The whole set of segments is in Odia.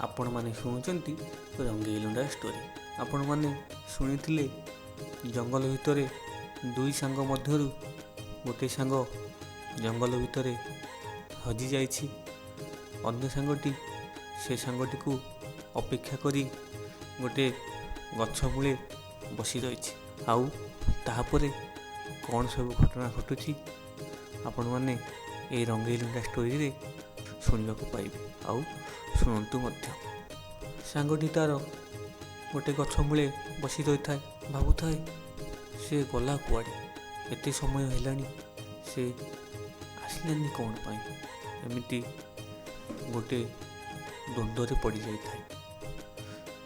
ଆପଣମାନେ ଶୁଣୁଛନ୍ତି ରଙ୍ଗେଇ ଲୁଣ୍ଡା ଷ୍ଟୋରି। ଆପଣମାନେ ଶୁଣିଥିଲେ ଜଙ୍ଗଲ ଭିତରେ ଦୁଇ ସାଙ୍ଗ ମଧ୍ୟରୁ ଗୋଟେ ସାଙ୍ଗ ଜଙ୍ଗଲ ଭିତରେ ହଜିଯାଇଛି, ଅନ୍ୟ ସାଙ୍ଗଟି ସେ ସାଙ୍ଗଟିକୁ ଅପେକ୍ଷା କରି ଗୋଟେ ଗଛ ମୂଳେ ବସି ରହିଛି। ଆଉ ତାପରେ କ'ଣ ସବୁ ଘଟଣା ଘଟୁଛି ଆପଣମାନେ ଏଇ ରଙ୍ଗେଇ ଲୁଣ୍ଡା ଷ୍ଟୋରିରେ ଶୁଣିବାକୁ ପାଇବେ, ଆଉ ଶୁଣନ୍ତୁ ମଧ୍ୟ। ସାଙ୍ଗଟି ତା'ର ଗୋଟେ ଗଛ ମୂଳେ ବସି ରହିଥାଏ, ଭାବୁଥାଏ ସେ ଗଲା କୁଆଡ଼େ, ଏତେ ସମୟ ହେଲାଣି ସେ ଆସିଲାନି କ'ଣ ପାଇଁ। ଏମିତି ଗୋଟେ ଦ୍ୱନ୍ଦ୍ୱରେ ପଡ଼ିଯାଇଥାଏ,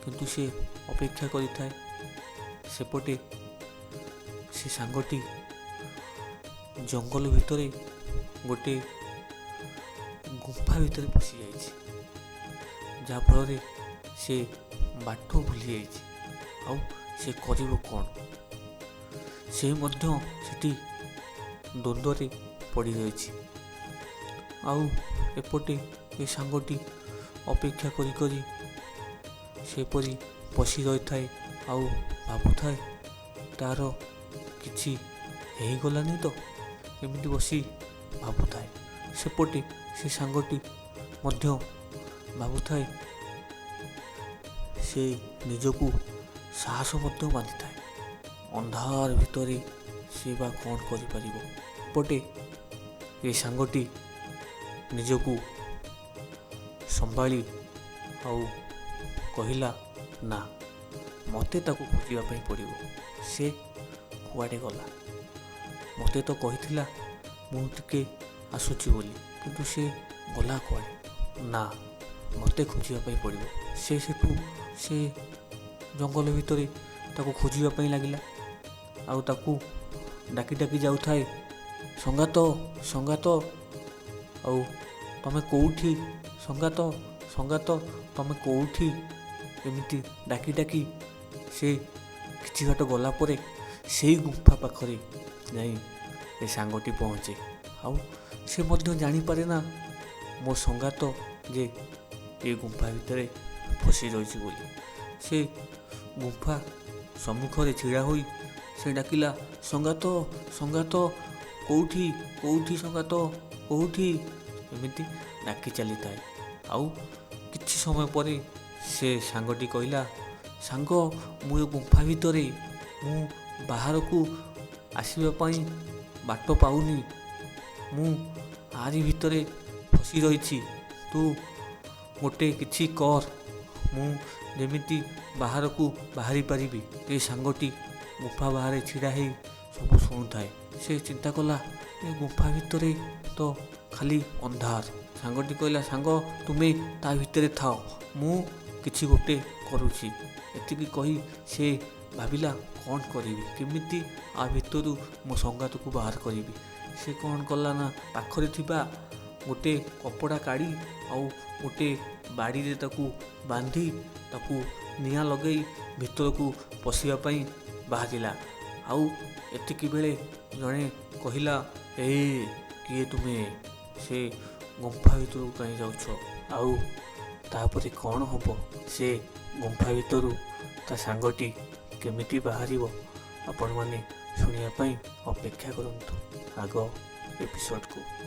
କିନ୍ତୁ ସେ ଅପେକ୍ଷା କରିଥାଏ। ସେପଟେ ସେ ସାଙ୍ଗଟି ଜଙ୍ଗଲ ଭିତରେ ଗୋଟେ ଗୁମ୍ଫା ଭିତରେ ପଶିଯାଇଛି, ଯାହାଫଳରେ ସେ ବାଟ ଭୁଲି ଯାଇଛି। ଆଉ ସେ କରିବ କ'ଣ, ସେ ମଧ୍ୟ ସେଠି ଦ୍ୱନ୍ଦ୍ୱରେ ପଡ଼ିଯାଇଛି। ଆଉ ଏପଟେ ଏ ସାଙ୍ଗଟି ଅପେକ୍ଷା କରି କରି ସେପରି ବସି ରହିଥାଏ, ଆଉ ଭାବୁଥାଏ ତା'ର କିଛି ହେଇଗଲାନି ତ, ଏମିତି ବସି ଭାବୁଥାଏ। ସେପଟେ ସେ ସାଙ୍ଗଟି ମଧ୍ୟ ଭାବୁଥାଏ, ସେ ନିଜକୁ ସାହସ ମଧ୍ୟ ବାନ୍ଧିଥାଏ। ଅନ୍ଧାର ଭିତରେ ସେ ବା କ'ଣ କରିପାରିବ। ଏପଟେ ଏ ସାଙ୍ଗଟି ନିଜକୁ ସମ୍ଭାଳି ଆଉ କହିଲା, ନା, ମୋତେ ତାକୁ ଖୋଜିବା ପାଇଁ ପଡ଼ିବ। ସେ କୁଆଡ଼େ ଗଲା? ମୋତେ ତ କହିଥିଲା ମୁଁ ଟିକେ ଆସୁଛି ବୋଲି, କିନ୍ତୁ ସେ ଗଲା କୁଆଡ଼େ? ନା, ମୋତେ ଖୋଜିବା ପାଇଁ ପଡ଼ିବ। ସେ ସେଠୁ ସେ ଜଙ୍ଗଲ ଭିତରେ ତାକୁ ଖୋଜିବା ପାଇଁ ଲାଗିଲା, ଆଉ ତାକୁ ଡାକି ଡାକି ଯାଉଥାଏ, ସଙ୍ଗାତ, ସଙ୍ଗାତ, ଆଉ ତମେ କେଉଁଠି? ସଙ୍ଗାତ, ସଙ୍ଗାତ, ତମେ କେଉଁଠି? ଏମିତି ଡାକି ଡାକି ସେ କିଛି ବାଟ ଗଲା ପରେ ସେଇ ଗୁମ୍ଫା ପାଖରେ ଯାଇ ଏ ସାଙ୍ଗଟି ପହଞ୍ଚେ। ଆଉ ସେ ମଧ୍ୟ ଜାଣିପାରେ ନା ମୋ ସଙ୍ଗାତ ଯେ ଏ ଗୁମ୍ଫା ଭିତରେ ଫସି ରହିଛି ବୋଲି। ସେ ଗୁମ୍ଫା ସମ୍ମୁଖରେ ଛିଡ଼ା ହୋଇ ସେ ଡାକିଲା, ସଙ୍ଗାତ, ସଙ୍ଗାତ, କେଉଁଠି, କେଉଁଠି ସଙ୍ଗାତ, କେଉଁଠି? ଏମିତି ଡାକି ଚାଲିଥାଏ। ଆଉ କିଛି ସମୟ ପରେ ସେ ସାଙ୍ଗଟି କହିଲା, ସାଙ୍ଗ, ମୁଁ ଏ ଗୁମ୍ଫା ଭିତରେ, ମୁଁ ବାହାରକୁ ଆସିବା ପାଇଁ ବାଟ ପାଉନି, ମୁଁ ଆରି ଭିତରେ ଫସି ରହିଛି, ତୁ ଗୋଟେ କିଛି କର, ମୁଁ ଯେମିତି ବାହାରକୁ ବାହାରି ପାରିବି। ଏ ସାଙ୍ଗଟି ଗୁମ୍ଫା ବାହାରେ ଛିଡ଼ା ହେଇ ସବୁ ଶୁଣୁଥାଏ। ସେ ଚିନ୍ତା କଲା, ଏ ଗୁମ୍ଫା ଭିତରେ ତ ଖାଲି ଅନ୍ଧାର। ସାଙ୍ଗଟି କହିଲା, ସାଙ୍ଗ, ତୁମେ ତା ଭିତରେ ଥାଅ, ମୁଁ କିଛି ଗୋଟେ କରୁଛି। ଏତିକି କହି ସେ ଭାବିଲା, କ'ଣ କରିବି, କେମିତି ଆ ଭିତରୁ ମୋ ସଙ୍ଗାତକୁ ବାହାର କରିବି। ସେ କ'ଣ କଲା ନା, ପାଖରେ ଥିବା ଗୋଟେ କପଡ଼ା କାଢ଼ି ଆଉ ଗୋଟେ ବାଡ଼ିରେ ତାକୁ ବାନ୍ଧି ତାକୁ ନିଆଁ ଲଗାଇ ଭିତରକୁ ପଶିବା ପାଇଁ ବାହାରିଲା। ଆଉ ଏତିକି ବେଳେ ଜଣେ କହିଲା, ଏ କିଏ ତୁମେ, ସେ ଗୁମ୍ଫା ଭିତରକୁ କାହିଁ ଯାଉଛ? ଆଉ ତାପରେ କ'ଣ ହେବ, ସେ ଗୁମ୍ଫା ଭିତରୁ ତା ସାଙ୍ଗଟି କେମିତି ବାହାରିବ, ଆପଣମାନେ ଶୁଣିବା ପାଇଁ ଅପେକ୍ଷା କରନ୍ତୁ ଆଗ ଏପିସୋଡ଼କୁ।